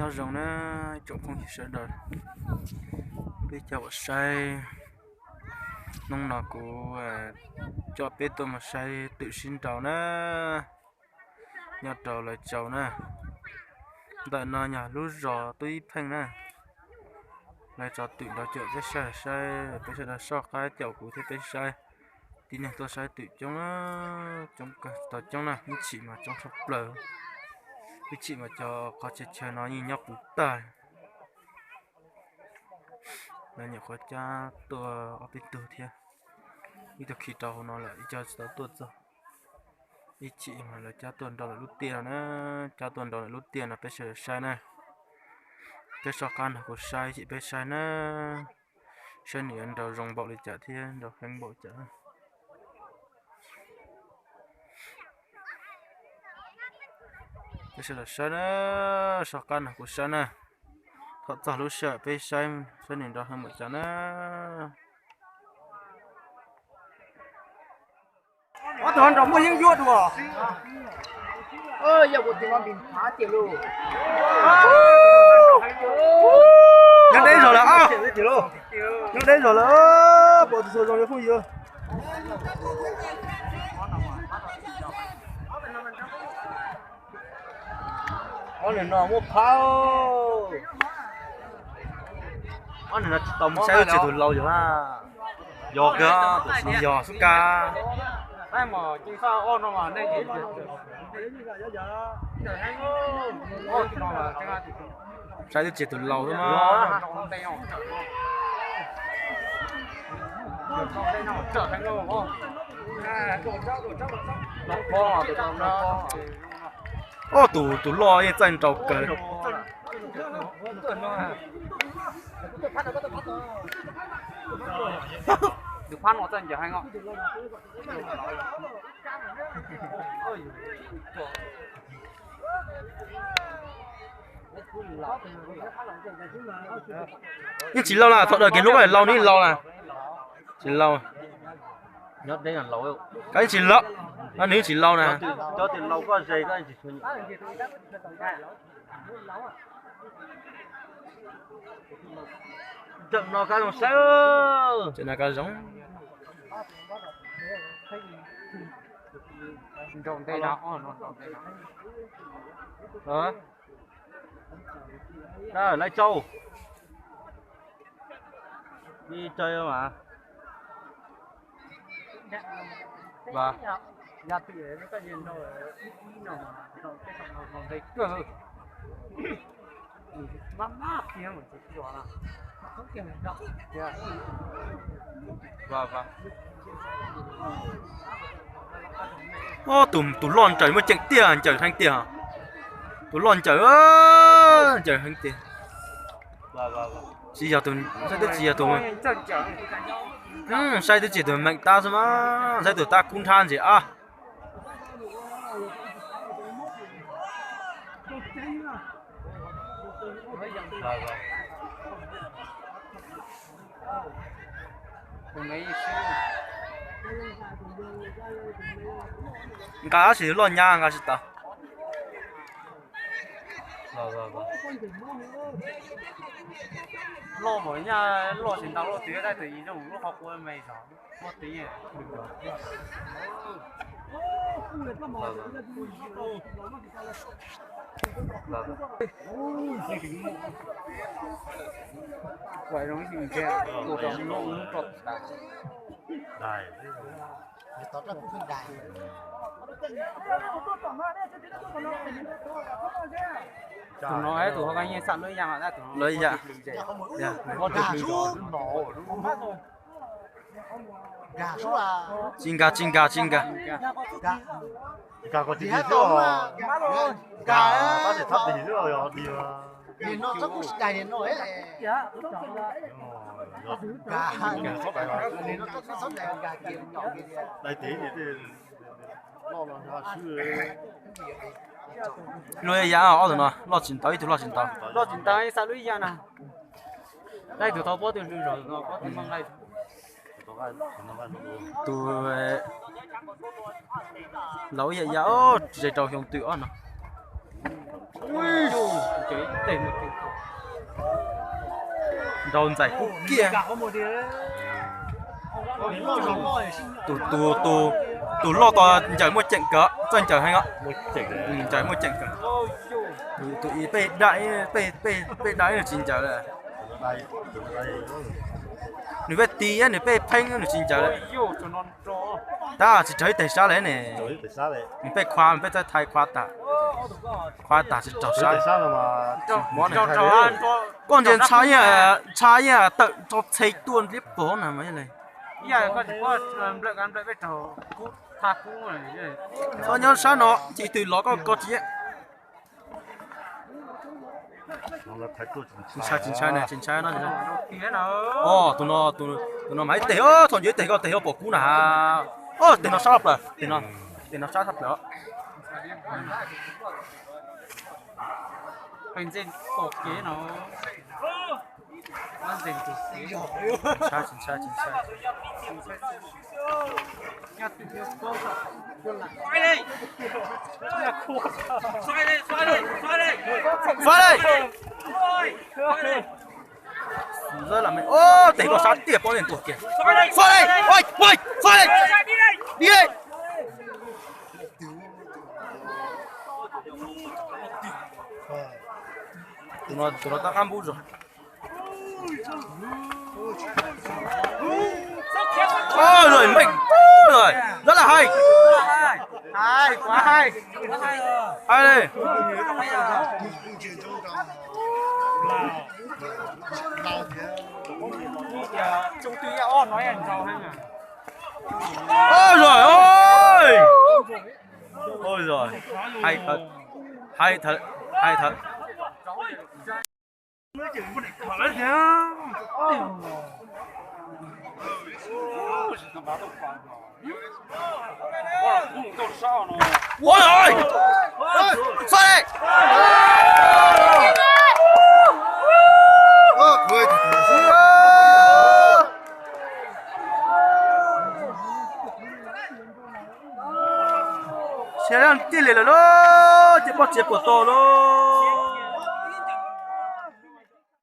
Zoo na, tsoom phooj ywg sawv daws, peb cov uas saib, hnub no kuv coj peb tuaj mus saib twm sib nraus na, nyob rau Lawv Tsaus na. Ntawm no yog lub zos Tub Ib Pheej na. Lawv tso twm nrov cuam peb saib saib, peb sawv daws soj qab caum kuv thiab peb saib. Tib neeg tuaj saib twm coob, coob kawg tau coob na, ib chim mas coob tshaj plaws. Ib chim mas cov qhov chaw chaw no yeej nyob puv tag. Lawv nyuam qhuav cab tuaj ob peb tug thiab, ib tug khi rau hauv no lawm, ib co tsis tau tuaj txog. Ib chim mas lawv cab tuaj nrau lawm lub tiaj no na, cab tuaj nrau lawm lub tiaj no peb sawv daws saib na. Peb soj qab nrog kuv saib, ib chim peb saib na, saib nws yuav nrau zoo npaum li cas thiab nrau heev npaum li cas. Peb sawv daws saib na, soj qab nrog kuv saib na. Thaum txog lub sij hawm peb saib, saib nws nrau heev npaum li cas na. Ob tug nrog muaj yeeb yuav dua. Yog ua tus no npis phav tiag lauj. Nyob deb zog lawm, nyob deb zog lawm, pom tus txhua zoo yuav phooj ywg. Ob nws no muaj phab. Ob nws no tsis tau mob. Saib twb tsis tus laus yog, yog kawg, yog xub kab. Saib twb tsis tus laus xwb mas. Ob tus, tus loj yeej txawj nrau kawg. Tus phab no txawj ncaws heev os. Yeej tsis laus na, thaum dawm kiag hlub ko laus, nws yeej laus na. Tsis laus. Koj yeej tsis laus, nws yeej tsis laus na. Tseem no kab zoo saib. Tseem no kab zoo. Lawv tsau. Tus, tus loj ncaws muaj ceem tiag, ncaws heev tiag. Tus loj ncaws, ncaws heev tiag. Tsis yog tus, saib twb tsis yog tus, saib twb tsis tus meem tab xwb mas, saib tus tab kub nrhab ntsis ab. Nqa tab sis loj nyab nqa tsis tau. Loj mas nyaj loj tsis ntau, loj twg tab tus yim zoo lub qhov qua me zog. Tus no tus ho nyeej xav lub yam, lub yam. Tsis nkag, tsis nkag, tsis nkag. Lub yam ob tug no loj tsis ntau, ib tug loj tsis ntau. Loj tsis ntau, xav lub yam na. Tab tus tau pob tw lwm zaus no, pob tw nqaij. Tus laus yam yam, ze rau xyoo twm ob no. Nrau ntxais kub kiag. Tus, tus, tus, tus loj tod ncaws muaj ceem kawg, txawj ncaws heev os. Ncaws muaj ceem kawg. Tus, tus ib peb da, peb, peb da ib nws tsis ncaws lawm. Nws peb ti, nws peb pheeb nws tsis ncaws lawm. Tab tsis raug ib teg sab li ne. Nws peb khua, nws peb txawj thaiv khua tas. Khua tas tsis raug sab. Koj ntsia ntsha yeej, ntsha yeej tawm nrho txhe tuaj liab pov na mas yog li. Txhob nyob sab no ces twg los koj koj tsis yeej. Tsis ntshai, tsis ntshai, tsis ntshai no. Tus no, tus no mas ib teg, thaum ntsis ib teg koj teg yuav pom kub na. Tus no sab tshaj plaws, tus no sab tshaj plaws. Xav li, xav li, tes koj sab tiaj pob ntuag kiag. Xav li, xav li, di li. Tus no tab qab npub zog. Oj, lawm npeej, lawm, lawm lam hais. Hais li. Oj, lawm, oj. Oj, lawm, hais thawm, hais thawm, hais thawm. Ua li, xav li. Tsis txawj li lawm lauj, ces pob txiav puas tau lauj.